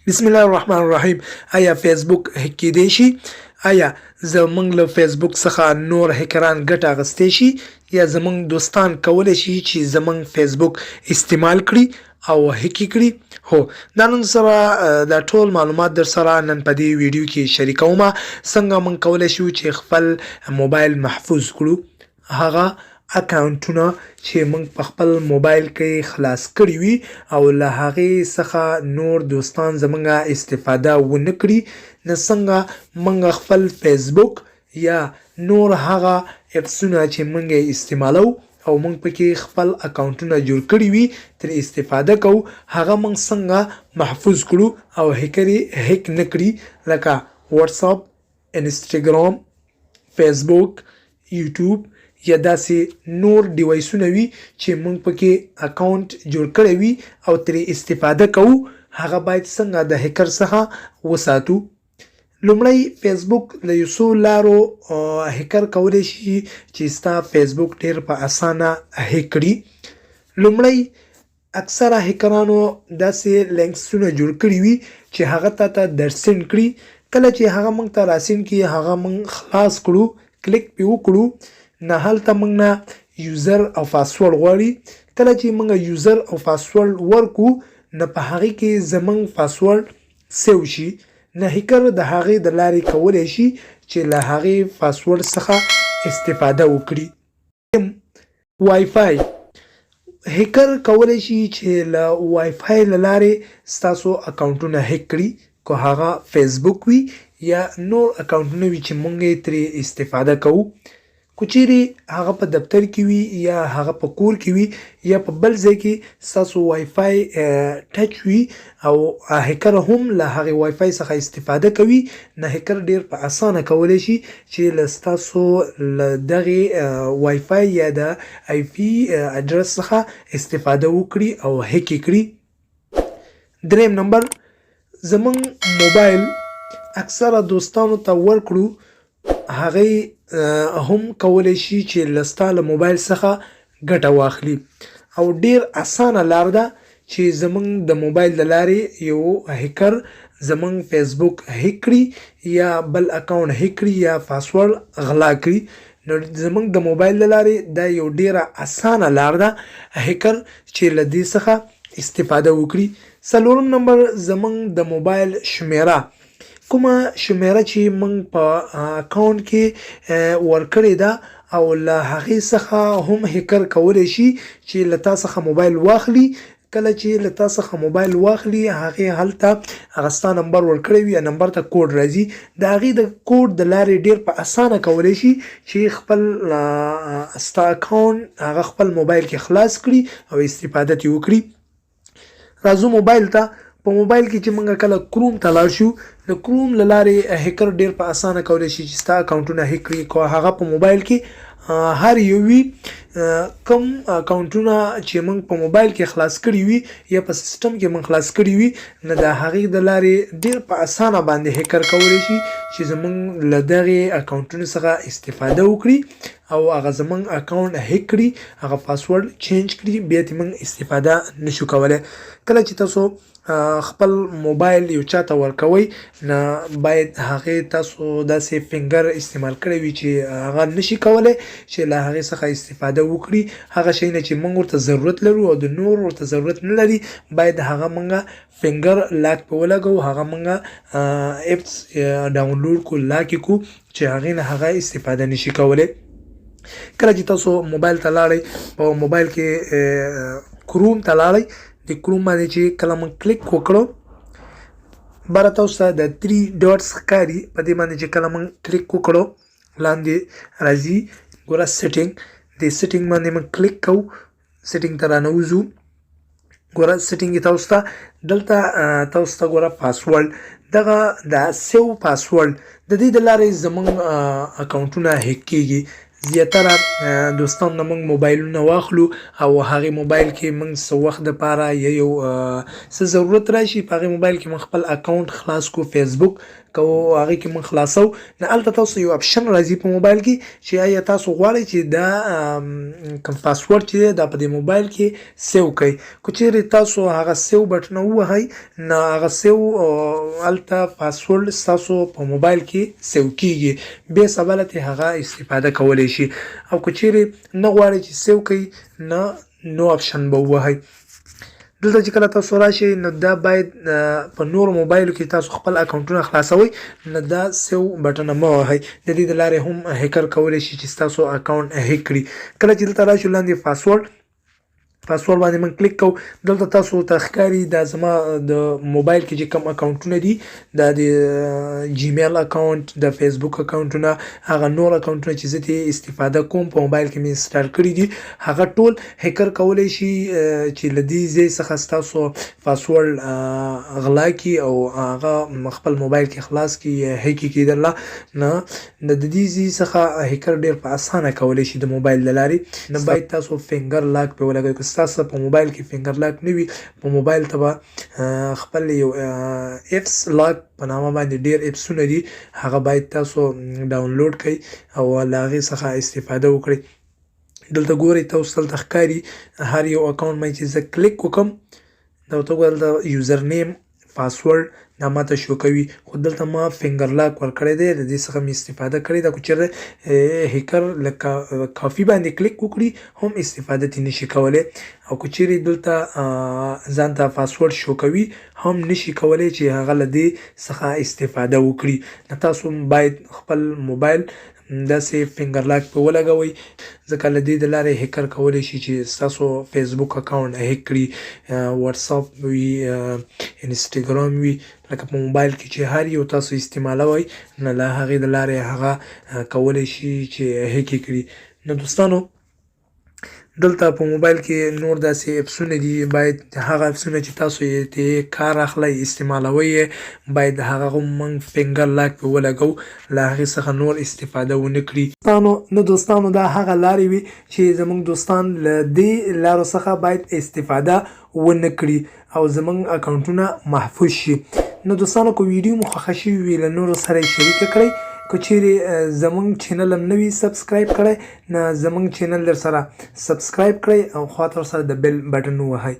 بسم الله الرحمن الرحیم. آیا فیسبوک هک کیدی شي؟ آیا زمونږ له فیسبوک څخه نور هکران ګټه اخیستی شي یا زمونږ دوستان کولی شي چې زمونږ فیسبوک استعمال کړي او هک یې کړي؟ هو، دا نن سره دا ټول معلومات در سره نن په دې ویډیو کې شریکوم، څنګه مونږ کولی شو چې خپل موبایل محفوظ کړو، هغه اکاونټونه چې موږ په خپل موبایل کې خلاص کړي وي او له هغې څخه نور دوستان زموږ استفاده ونه کړي. نو څنګه موږ خپل فیسبوک یا نور هغه اپسونه چې موږ یې استعمالوو او موږ پکې خپل اکاونټونه جوړ کړي وي، ترې استفاده کوو، هغه موږ څنګه محفوظ کړو او هیکر یې هیک نه کړي، لکه واتساپ، انسټاګرام، فیسبوک، یوټیوب یا داسې نور ډیوایسونه وي چې موږ پکې اکاونټ جوړ کړی وي او ترې استفاده کوو، هغه باید څنګه د هکر څخه وساتو؟ لومړی، فیسبوک له یو څو لارو هکر کولی شي چې ستا فیسبوک ډیر په اسانه هک کړي. لومړی، اکثره هکرانو داسې لینکسونه جوړ کړي وي چې هغه تا ته در سینډ کړي. کله چې هغه موږ ته راسینډ کړي، هغه موږ خلاص کړو، کلیک پې وکړو، نه هلته موږ نه یوزر او پاسورډ غواړي. کله چې موږ یوزر او پاسورډ ورکو، نه په هغې کې زموږ پاسورډ سیو شي، نه هکر د هغې د لارې کولی شي چې له هغې پاسورډ څخه استفاده وکړي. وای فای، هکر کولی شي چې له وای فای له لارې ستاسو اکاونټونه هک کړي، که هغه فیسبوک وي یا نور اکاونټونه وي چې مونږ یې ترې استفاده کوو. که چیرې هغه په دفتر کې وي یا هغه په کور کې وي یا په بل ځای کې ستاسو وای فای ټچ وي او هکر هم له هغې وای فای څخه استفاده کوي، نه هکر ډیر په اسانه کولی شي چې له ستاسو له دغې وای فای یا د آی پي ادرس څخه استفاده وکړي او هک یې کړي. دریم نمبر، زمونږ موبایل اکثره دوستانو ته ورکړو، هغوی هم کولی شي چې له ستا له موبایل څخه ګټه واخلي، او ډیر اسانه لار ده چې زمونږ د موبایل د لارې یو هکر زمونږ فیسبوک هک کړي یا بل اکاونټ هک کړي یا پاسورډ غلا کړي. نو زمونږ د موبایل د لارې دا یو ډیره اسانه لار ده هکر چې له دې څخه استفاده وکړي. څلورم نمبر، زمونږ د موبایل شمیره، کومه شمیره چې موږ په اکاونټ کې ورکړې ده، او له هغې څخه هم هکر کولی شي چې له تا څخه موبایل واخلي. کله چې له تا څخه موبایل واخلي، هغې هلته هغه ستا نمبر ورکړی وي، نمبر ته کوډ راځي، د هغې د کوډ د لارې ډیر په اسانه کولی شي چې خپل ستا اکاونټ هغه خپل موبایل کې خلاص کړي او استفاده ترې وکړي. راځو موبایل ته. په موبایل کې چې موږ کله کروم ته لاړ شو، د کروم له لارې هکر ډیر په اسانه کولی شي چې ستا اکاونټونه هک کړي، که هغه په موبایل کې هر یو وي. کوم اکاونټونه چې موږ په موبایل کې خلاص کړي وي یا په سیستم کې موږ خلاص کړي وي، نو د هغې د لارې ډیر په اسانه باندې هکر کولی شي چې زموږ له دغې اکاونټونو څخه استفاده وکړي او هغه زمونږ اکاونټ هک کړي، هغه پاسورډ چینج کړي، بیا ترې موږ استفاده نشو کولی. کله چې تاسو خپل موبایل یو چاته ورکوئ، نه باید هغې تاسو داسې فنګر استعمال کړی وي چې هغه نشي کولی چې له هغې څخه استفاده وکړي. هغه شیونه چې موږ ورته ضرورت لرو او د نور ورته ضرورت نه لري، باید هغه موږ فنګر لاک په ولګو، هغه موږ اپس ډاونلوډ کو، لاک یې کو چې هغې نه هغه استفاده نشي کولی. کله چې تاسو موبایل ته لاړئ، په موبایل کې کروم ته لاړئ، د کروم باندې چې کله موږ کلیک وکړو، بره تاسو ته د 3 ډاټس ښکاري. په دې باندې چې کله موږ کلیک وکړو، لاندې راځي ګوره سیټینګ. د سیټینګ باندې موږ کلیک کوو، سیټینګ ته رانوځو. ګوره سیټینګ تاسو ته دلته تاسو ته ګوره پاسورډ، دغه د سیو پاسورډ، د دې د لارې زمونږ اکاونټونه هک کیږي. زیاتره دوستان نه موږ موبایلونه واخلو او هغه موبایل کې موږ څه وخت د پاره یا یو څه ضرورت راشي، په هغه موبایل کې موږ خپل اکاونټ خلاص کو، فیسبوک کو هغه کې موږ خلاصو. نو هلته تاسو یو اپشن راځي په موبایل کې چې آیا تاسو غواړئ چې دا کوم پاسورډ چې دی دا په دې موبایل کې سیو کړئ. که چیرې تاسو هغه سیو بټن ووهئ، نو هغه سیو هلته پاسورډ ستاسو په موبایل کې سیو کیږي، بیا سبا له هغه استفاده کولی شي. او که چیرې نه غواړئ چې سیو کړئ، نو نو اپشن به ووهئ. دلته چې کله تاسو راشئ، نو دا باید په نورو موبایلو کې تاسو خپل اکاونټونه خلاصوئ، نو دا سیو بټن مه وهئ. د دې د لارې هم هیکر کولی شي چې ستاسو اکاونټ هیک کړي. کله چې دلته راشو، لاندې پاسورډ باندې موږ کلیک کوو، دلته تاسو ته ښکاري دا زما د موبایل کې چې کوم اکاونټونه دي، دا د جیمیل اکاونټ، د فیسبوک اکاونټونه، هغه نور اکاونټونه چې زه ترې استفاده کوم، په موبایل کې مې انسټال کړي دي، هغه ټول هیکر کولی شي چې له دې ځای څخه ستاسو پاسورډ غلا کړي او هغه خپل موبایل کې خلاص کړي یا هیک یې کړي درله. نه د دې ځای څخه هیکر ډېر په اسانه کولی شي د موبایل له لارې. نو باید تاسو فینګر لاک پرې ولګوئ. که ستاسو په موبایل کې فینګر لاک نه وي، په موبایل ته به خپل یو اپس لاک په نامه باندې ډېر اپسونه دي، هغه باید تاسو ډاونلوډ کړئ او له هغې څخه استفاده وکړئ. دلته ګورئ تاسو، دلته ښکاري هر یو اکاونټ باندې چې زه کلیک وکړم، دا ورته وګوره، دلته یوزر نیم، پاسورډ دا ماته شو کوي، خو دلته ما فینګر لاک ورکړی دی، د دې څخه مې استفاده کړې ده. که چېرې هیکر له کافي باندې کلیک وکړي، هم استفاده ترې نشي کولی، او که چېرې دلته ځان ته پاسورډ شو کوي، هم نشي کولی چې هغه له دې څخه استفاده وکړي. نو تاسو باید خپل موبایل داسې فینګر لاک په ولګوئ، ځکه له دې د لارې هیکر کولی شي چې ستاسو فیسبوک اکاونټ هیک کړي، واتساپ وي، انسټاګرام وي، لکه په موبایل کې چې هر یو تاسو استعمالوئ، نو له هغې د لارې هغه کولی شي چې هیک یې کړي. نو دوستانو، دلته په موبایل کې نور داسې اپسونه دي، باید هغه اپسونه چې تاسو یې ترې کار اخلئ، استعمالوئ یې، باید هغه هم موږ فینګر لاک پرې ولګوو، له هغې څخه نور استفاده ونه کړي. نو دوستانو، دا هغه لارې وي چې زموږ دوستان له دې لارو څخه باید استفاده ونه کړي او زموږ اکاونټونه محفوظ شي. نو دوستانو، که ویډیو مو خوښه شوې وي، له نورو سره یې شریکه کړئ. که چیرې زموږ چینل هم نه وي سبسکرایب کړی، نو زموږ چینل در سره سبسکرایب کړئ او خواته ورسره د بیل بټن ووهئ.